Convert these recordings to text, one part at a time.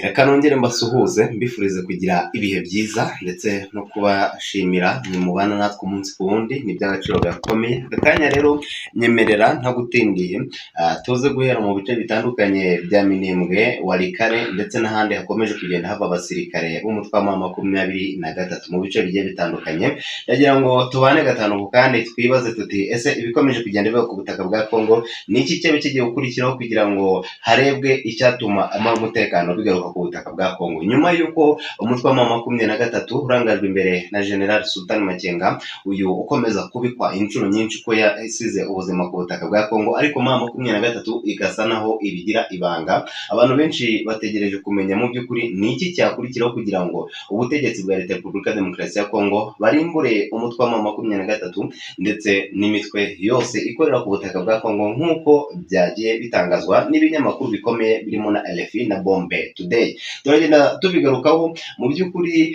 Reka nongere mbasuhuze, mbifurize kugira ibihe byiza ndetse no kubashimira mwe mubana natwe umunsi ku wundi, ni iby'agaciro gakomeye. Aka kanya rero nyemerera ntagutindiye, tuze guhera mu bice bitandukanye bya Minembwe, Walikale ndetse n'ahandi hakomeje kugenda hava abasirikare b'umutwe wa M23 mu bice bigiye bitandukanye. Ndagira ngo tubane gatanu ku kandi, twibaze tuti: ese ibikomeje kugenda biba ku butaka bwa Congo ni iki cyaba kigiye gukurikiraho kugira ngo harebwe icyatuma amahoro, umutekano bigaruka ku butaka bwa Congo, nyuma y'uko umutwe wa M23 urangajwe imbere na General Sultan Makenga, uyu ukomeza kubikwa inshuro nyinshi ko yasize ubuzima ku butaka bwa Congo, ariko M23 igasa naho ibigira ibanga? Abantu benshi bategereje kumenya mu by'ukuri ni iki cyakurikiraho kugira ngo ubutegetsi bwa Leta ya Repubulika Demokarasi ya Congo barimbure umutwe wa M23 ndetse n'imitwe yose ikorera ku butaka bwa Congo, nk'uko byagiye bitangazwa n'ibinyamakuru bikomeye birimo na RFI na Bombe Today. Turagenda tubigarukaho mu by'ukuri.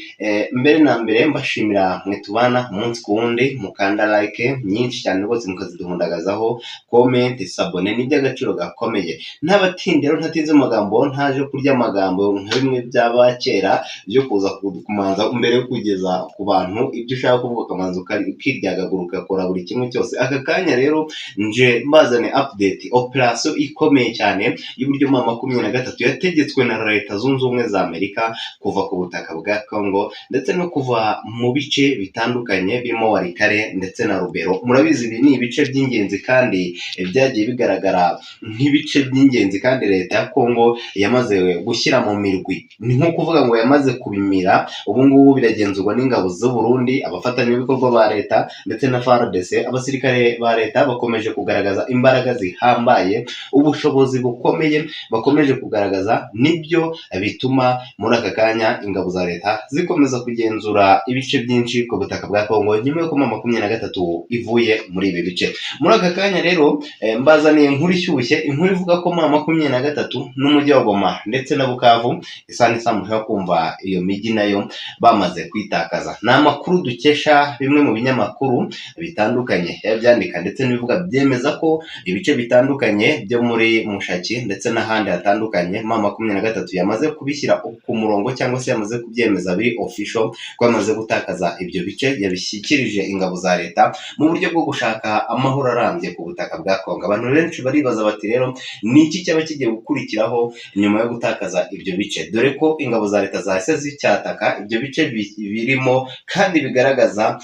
Mbere na mbere mbashimira mwe tubana umunsi ku wundi, mukanda like nyinshi cyane rwose, mukaziduhundagazaho, comment, s'abonner, ni iby'agaciro gakomeye. Ntabatinde rero, ntatinze mu magambo, ntaje kurya amagambo nka bimwe byaba kera byo kuza kumanza mbere yo kugeza ku bantu ibyo ushaka kuvuga, ukamanza ukiryagagura, ugakora buri kimwe cyose. Aka kanya rero nje mbazane update, operation ikomeye cyane y'uburyo M23 yategetswe na Leta Zunze Ubumwe za Amerika kuva ku butaka bwa Congo ndetse no kuva mu bice bitandukanye birimo Walikale ndetse na Lubero. Murabizi, ibi ni ibice by'ingenzi kandi byagiye bigaragara nk'ibice by'ingenzi, kandi leta ya Congo yamaze gushyira mu mirwi, ni nko kuvuga ngo yamaze kubimira. Ubu ngubu biragenzurwa n'ingabo z'u Burundi, abafatanyabikorwa ba leta ndetse na FARDC. Abasirikare ba leta bakomeje kugaragaza imbaraga zihambaye, ubushobozi bukomeye bakomeje kugaragaza, nibyo bituma muri aka kanya ingabo za leta zikomeza kugenzura ibice byinshi ku butaka bwa Kongo, nyuma y'uko M23 ivuye muri ibi bice. Muri aka kanya rero mbazaniye inkuru ishyushye, inkuru ivuga ko M23 n'umujyi wa Goma ndetse na Bukavu, isa n'isaha mushobora kumva iyo mijyi nayo bamaze kwitakaza. Ni amakuru dukesha bimwe mu binyamakuru bitandukanye byandika ndetse n'ibivuga, byemeza ko ibice bitandukanye byo muri Mushaki ndetse n'ahandi hatandukanye M23 yamaze kubishyira ku murongo, cyangwa se yamaze kubyemeza biri official ko yamaze gutakaza ibyo bice, yabishyikirije ingabo za leta mu buryo bwo gushaka amahoro arambye ku butaka bwa Kongo. Abantu benshi baribaza bati: rero ni iki cyaba kigiye gukurikiraho nyuma yo gutakaza ibyo bice, dore ko ingabo za leta zahise zicyataka ibyo bice birimo, kandi bigaragaza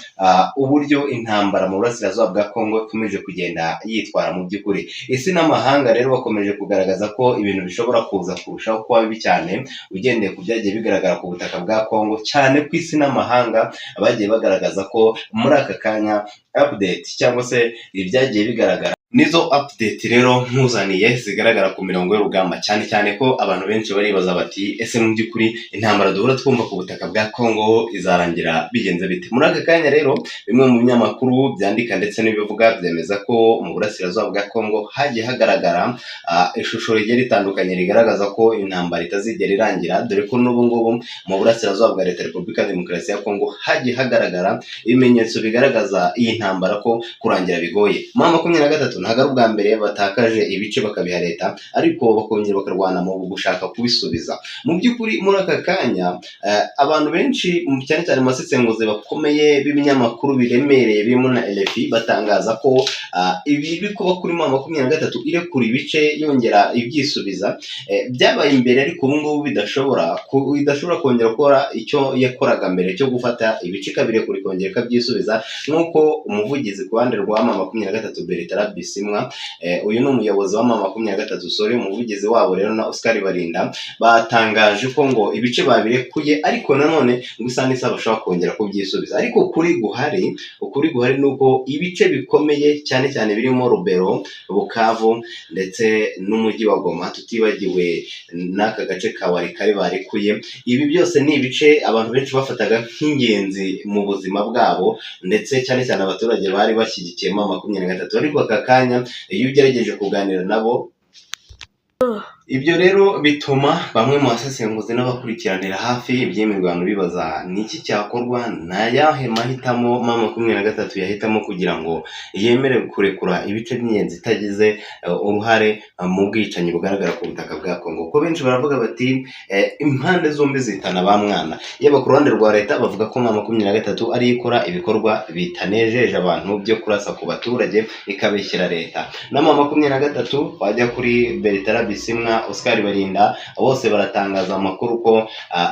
uburyo intambara mu burasirazuba bwa Kongo ikomeje kugenda yitwara? Mu by'ukuri isi n'amahanga rero bakomeje kugaragaza ko ibintu bishobora kuza kurushaho kuba bibi cyane, ugendeye ku byagiye bigaragara ku butaka bwa Kongo, cyane ku isi n'amahanga bagiye bagaragaza ko muri aka kanya update cyangwa se ibyagiye bigaragara, nizo update rero nkuzaniye zigaragara ku mirongo y'urugamba, cyane cyane ko abantu benshi baribaza bati: ese mu by'ukuri intambara duhora twumva ku butaka bwa Kongo izarangira bigenze bite? Muri aka kanya rero bimwe mu binyamakuru byandika ndetse n'ibivuga byemeza ko mu burasirazuba bwa Kongo hagiye hagaragara ishusho rigiye ritandukanye rigaragaza ko intambara itazigera irangira, dore ko n'ubu ngubu mu burasirazuba bwa Leta Repubulika Demokarasi ya Kongo hagiye hagaragara ibimenyetso bigaragaza iyi ntambara ko kurangira bigoye. M23 ntabwo ari ubwa mbere batakaje ibice bakabiha leta, ariko bakongera bakarwana mu gushaka kubisubiza. Mu by'ukuri muri aka kanya abantu benshi, cyane cyane mu basesenguzi bakomeye b'ibinyamakuru biremereye birimo na RFI, batangaza ko ibi biri kuba kuri M23 irekura ibice yongera ibyisubiza, byabaye imbere, ariko ubu ngubu bidashobora kongera gukora icyo yakoraga mbere cyo gufata ibice ikabirekura ikongera ikabyisubiza, nk'uko umuvugizi ku ruhande rwa M23, Bertrand Bisimwa, uyu ni umuyobozi wa M23, sorry, umuvugizi wabo rero na Oscar Barinda, batangaje ko ngo ibice babirekuye, ariko nanone ngo isa n'isaha bashobora kongera kubyisubiza. Ariko ukuri guhari ni uko ibice bikomeye cyane cyane birimo Lubero, Bukavu ndetse n'umujyi wa Goma, tutibagiwe n'aka gace ka Walikale barekuye, ibi byose ni ibice abantu benshi bafataga nk'ingenzi mu buzima bwabo, ndetse cyane cyane abaturage bari bashyigikiye M23. Ariko aka kanya iyo ugerageje kuganira nabo, Ibyo rero bituma bamwe mu basesenguzi n'abakurikiranira hafi iby'imirwano bibaza: ni iki cyakorwa? Ni ayahe mahitamo M23 yahitamo kugira ngo yemere kurekura ibice by'ingenzi itagize uruhare mu bwicanyi bugaragara ku butaka bwa Kongo? Kuko benshi baravuga bati impande zombi zitana ba mwana. Yaba ku ruhande rwa leta, bavuga ko M23 ariyo ikora ibikorwa bitanejeje abantu byo kurasa ku baturage, ikabeshyira leta. Na M23, wajya kuri Bertrand Bisimwa, Oscar Barinda, bose baratangaza amakuru ko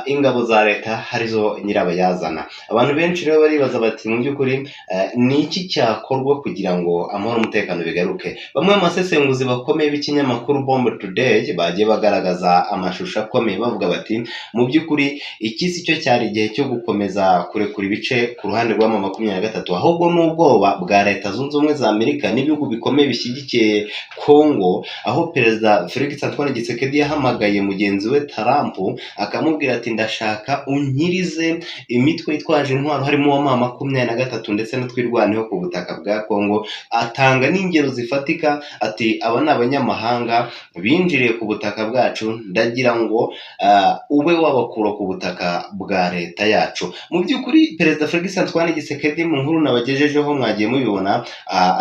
ingabo za leta arizo nyirabayazana. Abantu benshi rero baribaza bati: mu by'ukuri ni iki cyakorwa kugira ngo amahoro n'umutekano bigaruke? Bamwe mu basesenguzi bakomeye b'ikinyamakuru Bomb Today bagiye bagaragaza amashusho akomeye, bavuga bati: mu by'ukuri iki si cyo cyari igihe cyo gukomeza kurekura ibice ku ruhande rwa M23, ahubwo n'ubwoba bwa Leta Zunze Ubumwe za Amerika n'ibihugu bikomeye bishyigikiye Kongo, aho Perezida Felix Antoine Tshisekedi yahamagaye mugenzi we Trump, akamubwira ati: "Ndashaka unkirize imitwe yitwaje intwaro, harimo uwa M23 ndetse n'Twirwaneho ku butaka bwa Kongo." Atanga n'ingero zifatika, ati: "Aba ni abanyamahanga binjiriye ku butaka bwacu, ndagira ngo ube wabakura ku butaka bwa leta yacu." Mu by'ukuri Perezida Felix Antoine Tshisekedi, mu nkuru nabagejejeho mwagiye mubibona,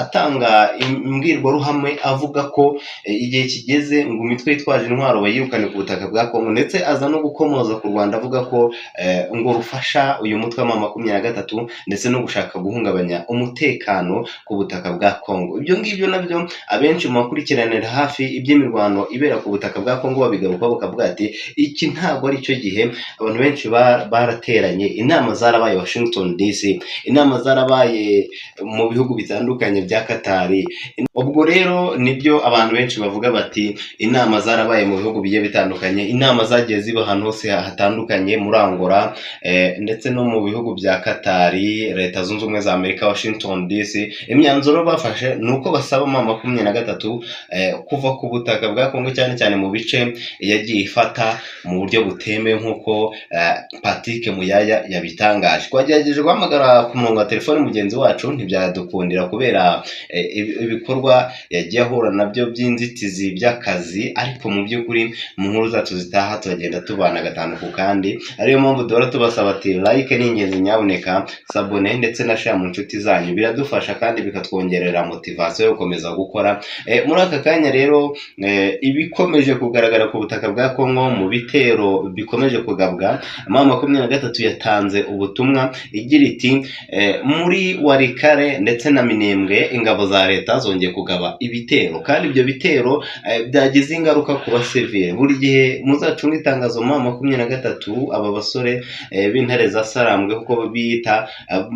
atanga imbwirwaruhame avuga ko igihe kigeze ngo imitwe yitwaje intwaro bayirukane ku butaka bwa Kongo, ndetse aza no gukomoza ku Rwanda, avuga ko ngo rufasha uyu mutwe wa M23 ndetse no gushaka guhungabanya umutekano ku butaka bwa Kongo. Ibyo ngibyo nabyo abenshi mu bakurikiranira hafi iby'imirwano ibera ku butaka bwa Kongo babigarukaho, bakavuga ati: "Iki ntabwo ari cyo gihe." Abantu benshi barateranye, inama zarabaye Washington DC, inama zarabaye mu bihugu bitandukanye bya Katari. Ubwo rero nibyo abantu benshi bavuga bati: inama zarabaye mu bihugu bigiye bitandukanye, inama zagiye ziba ahantu hose hatandukanye, muri Angola ndetse no mu bihugu bya Katari, Leta Zunze Ubumwe za Amerika, Washington DC. Imyanzuro bafashe ni uko basaba M23 kuva ku butaka bwa Kongo, cyane cyane mu bice yagiye ifata mu buryo butemewe, nk'uko Patrick Muyaya yabitangaje. Twagerageje guhamagara ku murongo wa telefoni mugenzi wacu, ntibyadukundira kubera ibikorwa yagiye ahura nabyo by'inzitizi by'akazi, ariko mu by'ukuri mu nkuru zacu zitaha turagenda tubana gatanu ku kandi. Ariyo mpamvu duhora tubasaba ati: like ni ingenzi, nyabuneka s'abonner ndetse na share mu nshuti zanyu, biradufasha kandi bikatwongerera motivation yo gukomeza gukora. Muri aka kanya rero, ibikomeje kugaragara ku butaka bwa Kongo mu bitero bikomeje kugabwa, M23 yatanze ubutumwa igira iti: muri Walikale ndetse na Minembwe ingabo za leta zongeye kugaba ibitero, kandi ibyo bitero byagize ingaruka ku basivile. Buri gihe muzacunga itangazo M23, aba basore b'intare za Sarambwe kuko biyita,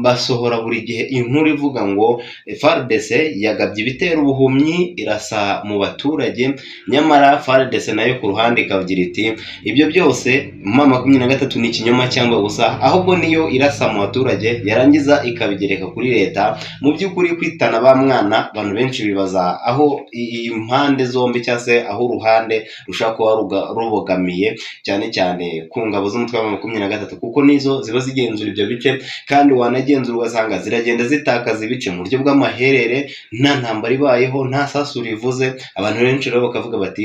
basohora buri gihe inkuru ivuga ngo FARDC yagabye ibitero ubuhumyi, irasa mu baturage. Nyamara FARDC nayo ku ruhande ikagira iti: ibyo byose M23 ni ikinyoma cyangwa gusa, ahubwo niyo irasa mu baturage, yarangiza ikabigereka kuri leta. Mu by'ukuri kwitana ba mwana, abantu benshi bibaza aho impande zombi cyangwa se aho uruhande rushobora kuba rubogamiye, cyane cyane ku ngabo z'umutwe wa M23, kuko nizo ziba zigenzura ibyo bice, kandi wanagenzura ugasanga ziragenda zitakaza ibice mu buryo bw'amaherere, nta ntambara ibayeho, nta sasu rivuze. Abantu benshi rero bakavuga bati: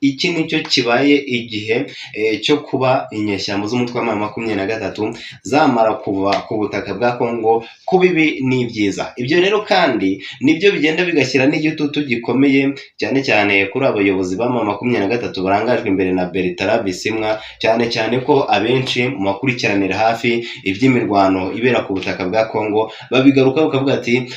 iki nicyo kibaye igihe cyo kuba inyeshyamba z'umutwe wa M23 zamara kuva ku butaka bwa Kongo, kuba ibi ni byiza. Ibyo rero kandi nibyo bigenda bigashyira n'igitutu gikomeye, cyane cyane kuri abayobozi ba M23 barangajwe imbere na Bertrand Bisimwa, cyane cyane ko abenshi mu bakurikiranira hafi iby'imirwano ibera ku butaka bwa Kongo babigaruka bakavuga ati: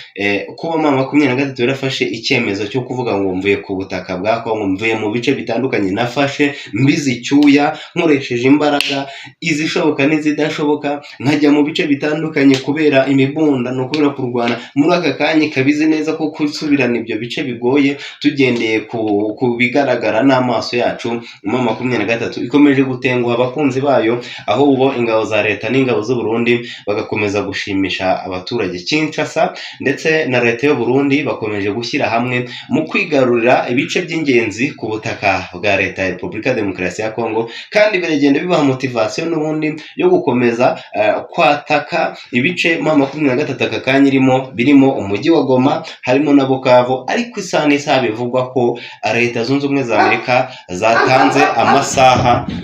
kuba M23 yarafashe icyemezo cyo kuvuga ngo mvuye ku butaka bwa Kongo, mvuye mu bice bitandukanye nafashe mbize icyuya, nkoresheje imbaraga izishoboka n'izidashoboka, nkajya mu bice bitandukanye kubera imibundano, kubera kurwana, muri aka kanya ikaba izi neza ko gusubirana ibyo bice bigoye." Tugendeye ku bigaragara n'amaso yacu, M23 ikomeje gutenguha abakunzi bayo, ahubwo ingabo za leta n'ingabo z'u Burundi bagakomeza gushimisha abaturage. Kinshasa ndetse na leta y'u Burundi bakomeje gushyira hamwe mu kwigarurira ibice by'ingenzi ku butaka butaka bwa Leta ya Repubulika ya Demokarasi ya Kongo, kandi biragenda bibaha motivation n'ubundi yo gukomeza kwataka ibice M23 aka kanya irimo, birimo umujyi wa Goma, harimo na Bukavu. Ariko isaha n'isaha bivugwa ko Leta Zunze Ubumwe za Amerika zatanze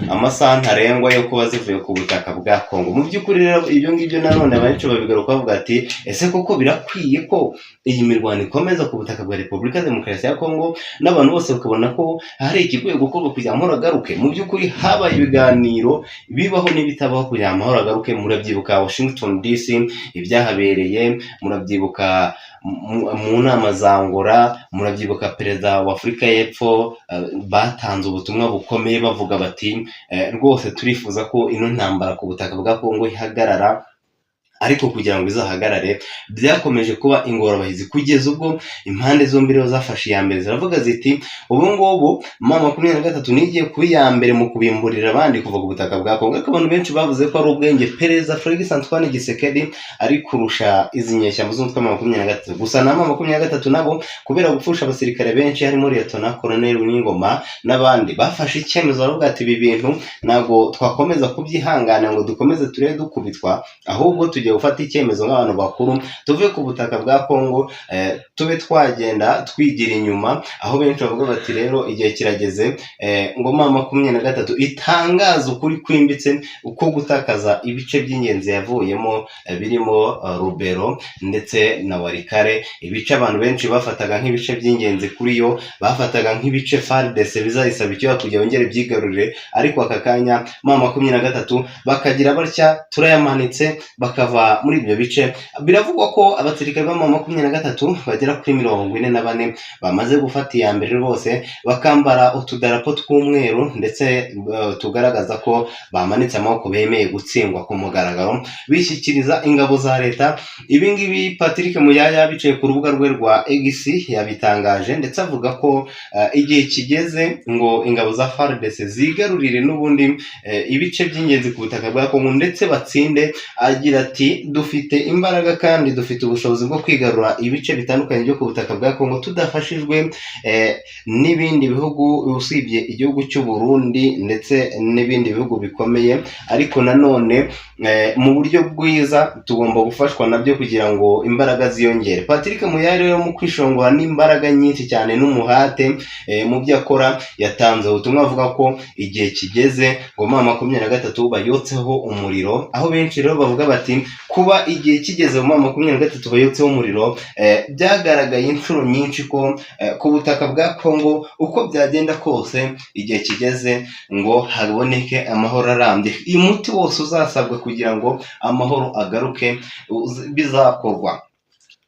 amasaha ntarengwa yo kuba zivuye ku butaka bwa Kongo. Mu by'ukuri rero, ibyo ngibyo nanone abenshi babigaruka bavuga ati: "Ese koko birakwiye ko iyi mirwano ikomeza ku butaka bwa Repubulika ya Demokarasi ya Kongo?" N'abantu bose bakabona ko hari igikwiye gukorwa kugira ngo amahoro agaruke. Mu by'ukuri habaye ibiganiro bibaho n'ibitabaho kugira ngo amahoro agaruke. Murabyibuka Washington DC ibyahabereye, murabyibuka mu nama za Angola, murabyibuka perezida wa Afurika y'Epfo, batanze ubutumwa bukomeye bavuga bati: "Rwose turifuza ko ino ntambara ku butaka bwa Kongo ihagarara." Ariko kugira ngo izahagarare byakomeje kuba ingorabahizi, kugeza ubwo impande zombi rero zafashe iya mbere, ziravuga ziti: "Ubu ngubu M23 nigiye kuba iya mbere mu kubimburira abandi kuva ku butaka bwa Kongo." Ariko abantu benshi bavuze ko ari ubwenge perezida Felix Antoine Tshisekedi ari kurusha izi nyeshyamba z'umutwe wa M23. Gusa na M23 nabo, kubera gupfusha abasirikare benshi harimo Lieutenant Colonel Ngoma n'abandi, bafashe icyemezo baravuga ati: "Ibi bintu ntabwo twakomeza kubyihangana ngo dukomeze turebe dukubitwa, ahubwo tugiye gufata icyemezo nk'abantu bakuru, tuve ku butaka bwa Kongo, tube twagenda twigira inyuma." Aho benshi bavuga bati: "Rero igihe kirageze ngo M23 itangaze ukuri kwimbitse uko gutakaza ibice by'ingenzi yavuyemo, birimo Lubero ndetse na Walikale, ibice abantu benshi bafataga nk'ibice by'ingenzi kuri yo, bafataga nk'ibice FARDC bizayisaba icyo kugira yongere byigarurire." Ariko aka kanya M23 bakagira batya turayamanitse, bakava muri ibyo bice. Biravugwa ko abasirikare ba M23 bagera kuri 44 bamaze gufata iya mbere rwose, bakambara utudarapo tw'umweru ndetse tugaragaza ko bamanitse amaboko, bemeye gutsindwa ku mugaragaro, bishyikiriza ingabo za leta. Ibi ngibi Patrick Muyaya bicaye ku rubuga rwe rwa X yabitangaje, ndetse avuga ko igihe kigeze ngo ingabo za FARDC zigarurire n'ubundi ibice by'ingenzi ku butaka bwa Kongo ndetse batsinde. Agira ati: "Dufite imbaraga kandi dufite ubushobozi bwo kwigarura ibice bitandukanye byo ku butaka bwa Kongo tudafashijwe n'ibindi bihugu usibye igihugu cy'u Burundi ndetse n'ibindi bihugu bikomeye. Ariko nanone mu buryo bwiza tugomba gufashwa nabyo kugira ngo imbaraga ziyongere." Patrick Muyaya rero, mu kwishongora n'imbaraga nyinshi cyane n'umuhate mu byo akora, yatanze ubutumwa avuga ko igihe kigeze ngo M23 bayotseho umuriro. Aho benshi rero bavuga bati: "Kuba igihe kigeze mu M23 bayotseho umuriro, byagaragaye inshuro nyinshi ko ku butaka bwa Kongo uko byagenda kose igihe kigeze ngo haboneke amahoro arambye. Uyu muti wose uzasabwa kugira ngo amahoro agaruke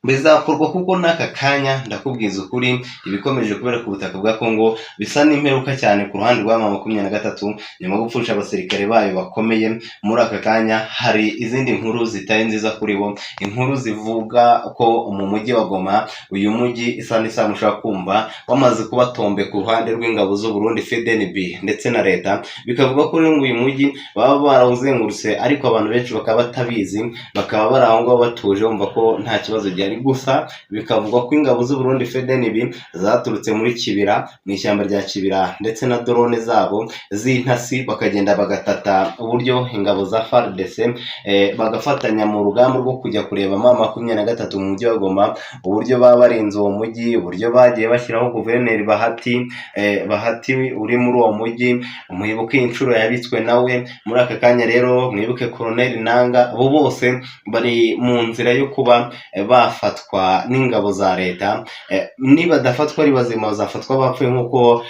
bizakorwa, kuko n'aka kanya ndakubwiza ukuri, ibikomeje kubera ku butaka bwa Kongo bisa n'imperuka cyane ku ruhande rwa M23 nyuma yo gupfusha abasirikare bayo bakomeye. Muri aka kanya hari izindi nkuru zitari nziza kuri bo, inkuru zivuga ko mu mujyi wa Goma, uyu mujyi isa n'isaha mushobora kumva wamaze kuba tombe ku ruhande rw'ingabo z'u Burundi FDNB ndetse na leta. Bikavuga ko rero ngo uyu mujyi baba barawuzengurutse, ariko abantu benshi bakaba batabizi, bakaba bari aho ngaho batuje bumva ko nta kibazo gihari. Gusa bikavugwa ko ingabo z'u Burundi FDNB zaturutse muri Kibira, mu ishyamba rya Kibira, ndetse na drone zabo z'intasi, bakagenda bagatata uburyo ingabo za FARDC bagafatanya mu rugamba rwo kujya kureba M23 mu mujyi wa Goma, uburyo baba barinze uwo mujyi, uburyo bagiye bashyiraho guverineri Bahati uri muri uwo mujyi. Mwibuke inshuro yabitswe nawe. Muri aka kanya rero mwibuke Colonel Nanga, abo bose bari mu nzira yo kuba bafatwa n'ingabo za leta. Nibadafatwa ari bazima, bazafatwa bapfuye, nk'uko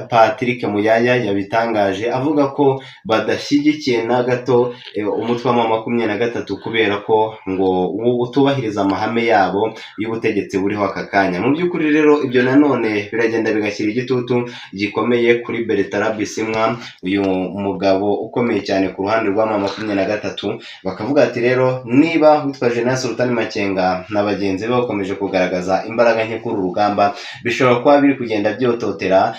Patrick Muyaya yabitangaje, avuga ko badashyigikiye na gato umutwe wa M23 kubera ko ngo utubahiriza amahame yabo y'ubutegetsi buriho aka kanya. Mu by'ukuri rero ibyo nanone biragenda bigashyira igitutu gikomeye kuri Bertrand Bisimwa, uyu mugabo ukomeye cyane ku ruhande rwa M23. Bakavuga ati: "Rero niba witwa General Sultan Makenga na bagenzi bagenzi be bakomeje kugaragaza imbaraga nke kuri uru rugamba, bishobora kuba biri kugenda byototera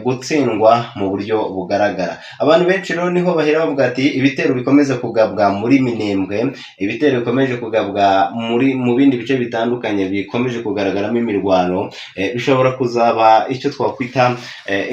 gutsindwa mu buryo bugaragara. Abantu benshi rero niho bahera bavuga ati ibitero bikomeze kugabwa muri Minembwe, ibitero bikomeje kugabwa mu bindi bice bitandukanye bikomeje kugaragaramo imirwano, bishobora kuzaba icyo twakwita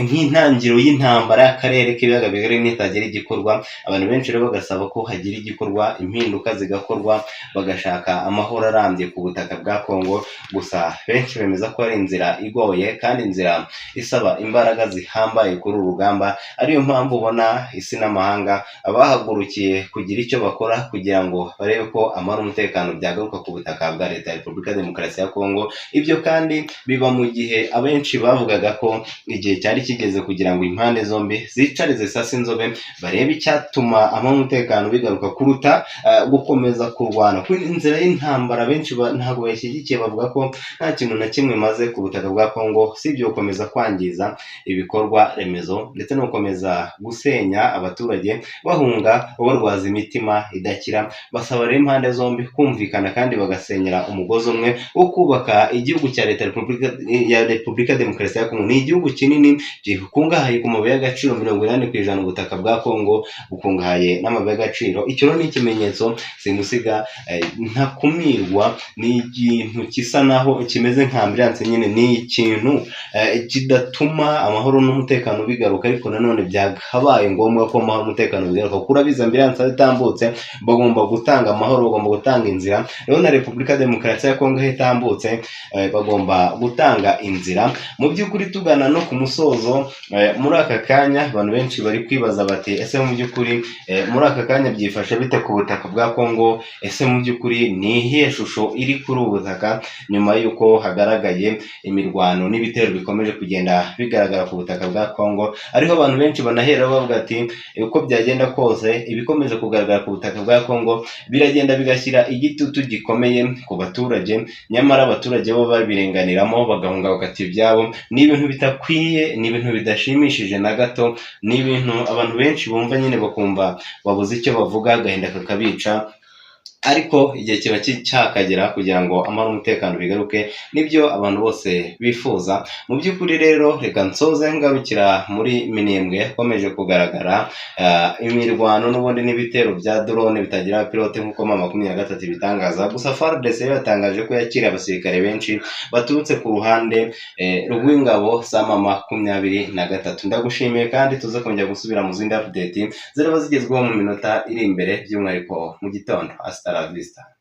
nk'intangiriro y'intambara y'akarere k'ibiyaga bigari nitagira igikorwa. Abantu benshi rero bagasaba ko hagira igikorwa, impinduka zigakorwa, bagashaka amahoro arambye ku butaka bwa Kongo. Gusa benshi bemeza ko ari inzira igoye kandi inzira isaba imbaraga zihambaye kuri uru rugamba, ariyo mpamvu ubona isi n'amahanga bahagurukiye kugira icyo bakora kugira ngo barebe ko amahoro n'umutekano byagaruka ku butaka bwa Leta ya Repubulika ya Demokarasi ya Kongo. Ibyo kandi biba mu gihe abenshi bavugaga ko igihe cyari kigeze kugira ngo impande zombi zicare zisase inzobe, barebe icyatuma amahoro n'umutekano bigaruka kuruta gukomeza kurwana. Kuri inzira y'intambara benshi ntabwo bayishyigikiye, bavuga ko nta kintu na kimwe imaze ku butaka bwa Kongo usibye gukomeza kwangiza ibikorwa remezo ndetse no gukomeza gusenya abaturage bahunga babarwaza imitima idakira. Basaba rero impande zombi kumvikana kandi bagasenyera umugozi umwe wo kubaka igihugu cya Leta ya Repubulika ya Demokarasi ya Kongo. Ni igihugu kinini gikungahaye ku mabuye y'agaciro, 80% ubutaka bwa Kongo bukungahaye n'amabuye y'agaciro. Icyo rero ni ikimenyetso simusiga, ntakumirwa, ni ikintu gisa naho kimeze nka ambulance nyine, ni ikintu kidatuma amahoro n'umutekano bigaruka, ariko nanone byakabaye ngombwa ko amahoro n'umutekano bigaruka, kuko urabizi ambulance aho itambutse bagomba gutanga amahoro, bagomba gutanga inzira. Rero na Repubulika ya Demokarasi ya Kongo aho itambutse bagomba gutanga inzira. Mu by'ukuri tugana no ku musozo, muri aka kanya abantu benshi bari kwibaza bati ese mu by'ukuri muri aka kanya byifashe bite ku butaka bwa Kongo? Ese mu by'ukuri ni iyihe shusho iri kuri ubu butaka nyuma y'uko hagaragaye imirwano n'ibitero bikomeje kugenda bigaragara ku butaka bwa Kongo? Ariho abantu benshi banahera bavuga ati uko byagenda kose ibikomeje kugaragara ku butaka bwa Kongo biragenda bigashyira igitutu gikomeye ku baturage, nyamara abaturage bo babirenganiramo bagahunga bagata ibyabo. Ni ibintu bidakwiye, ni ibintu bidashimishije na gato, ni ibintu abantu benshi bumva nyine bakumva babuze icyo bavuga, agahinda kakabica, ariko igihe kiba cyakagera kugira ngo amahoro n'umutekano bigaruke, nibyo abantu bose bifuza. Mu by'ukuri rero reka nsoze ngarukira muri Minembwe hakomeje kugaragara imirwano n'ubundi n'ibitero bya drone bitagira pilote nk'uko M23 ibitangaza. Gusa FARDC yo yatangaje ko yakiriye abasirikare benshi baturutse ku ruhande rw'ingabo za M23. Ndagushimiye kandi tuze kongera gusubira mu zindi update ziraba zigezweho mu minota iri imbere, by'umwihariko mu gitondo. Hasta la vista.